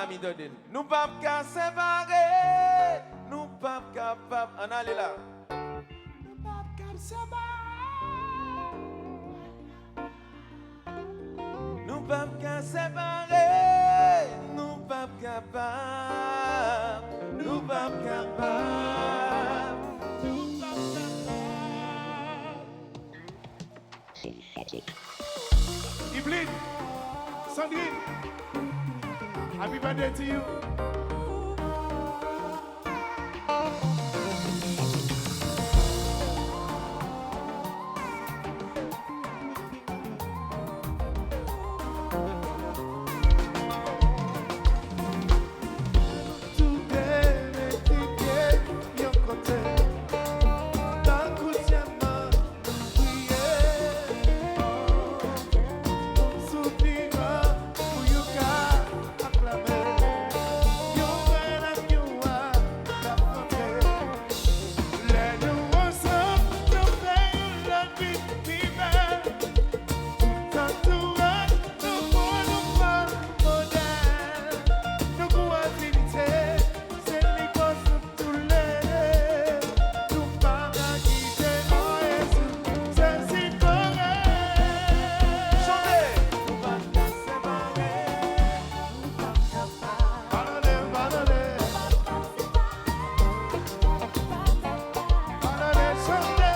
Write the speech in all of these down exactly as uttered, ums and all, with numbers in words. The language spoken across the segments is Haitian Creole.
Ami, tande n. Nou p ap ka separe. Nou p ap kapab. Ann ale la. Nou p ap ka separe. Nou p ap ka separe. Nou p ap kapab. Nou p ap kapab. Nou p ap kapab. Yveline, Sandrine, happy birthday to you. Tou de mete pye yon kote, tankou dyaman nou briye. Soupira pou Youka ak lamè, yon frè ak yon wa k ap kanpe. Lè nou ansanm, nou fè yon lòt vi pi bèl. Tout antouraj nou pran, nou pran modèl. Nou gon afinite, se li kòz nou toulede. Nou pa ka kite anyen sou sezi kore. Chante! Nou pa ka separe. Pardonne, pardonne. Pardonne, chante.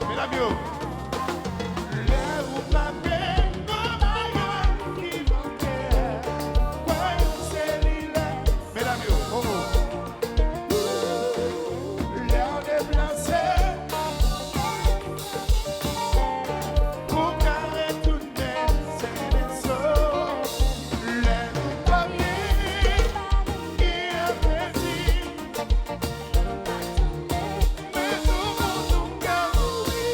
Medam yo. Lè ou pa fè yon bagay ki manke, kwè yon selilè. Medam yo, oh, oh. Lè w deplase, ou ka retounen sèn e sof. Lè nou pa byen, gen apeti. Men nou, nou, nou ka mouri.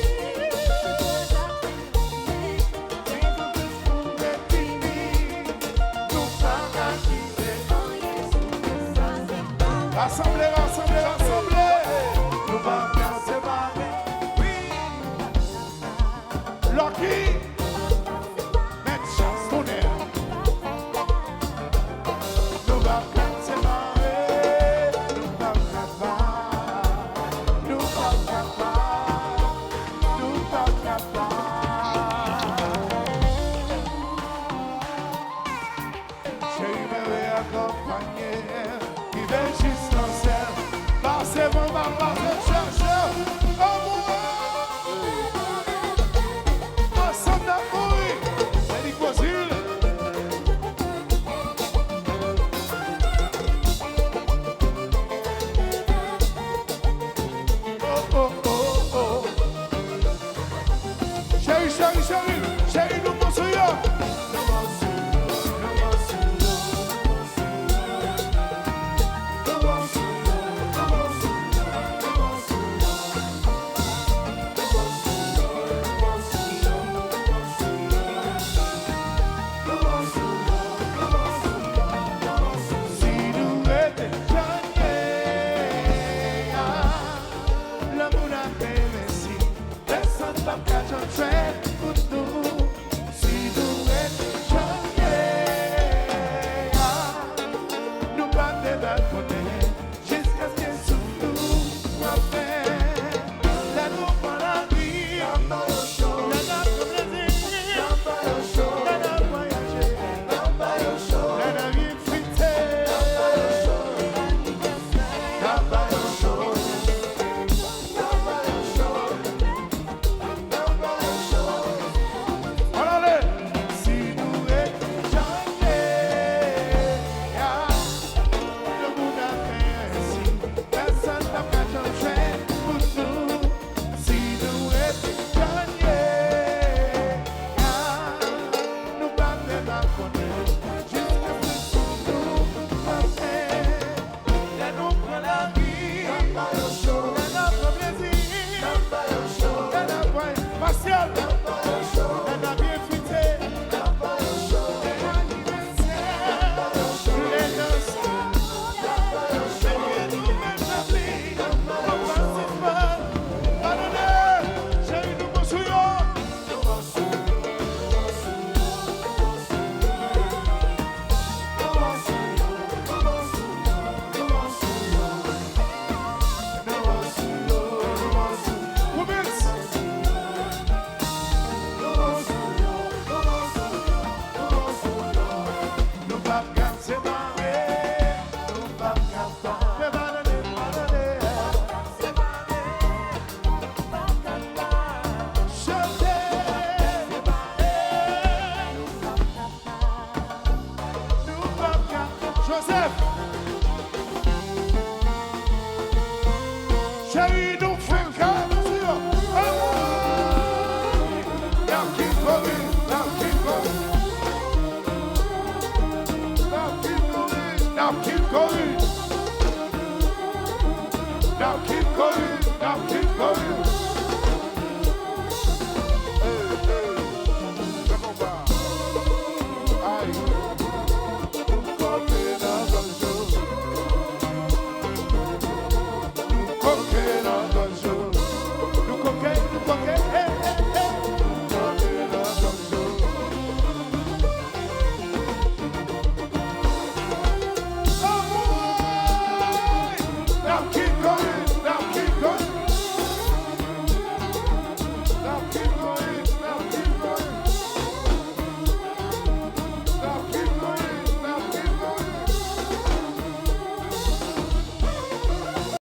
Rasanble, rasanble, rasanble. Nou pa ka separe. Wi. Lucky. Mèt chans tonè. Nou pa ka separe. Nou pa ka pa. Nou pa ka pa. Nou pa ka pa. Cheri, mwen reakonpanye, rive jis nan syèl. Pase bon, pa pase chèche. Anmwe! Ansanm n ap mouri. Se li k Bozil. Oh, oh, oh, oh. Cheri, cheri, cheri, cheri, nou pran sou yo. Ap vin kore.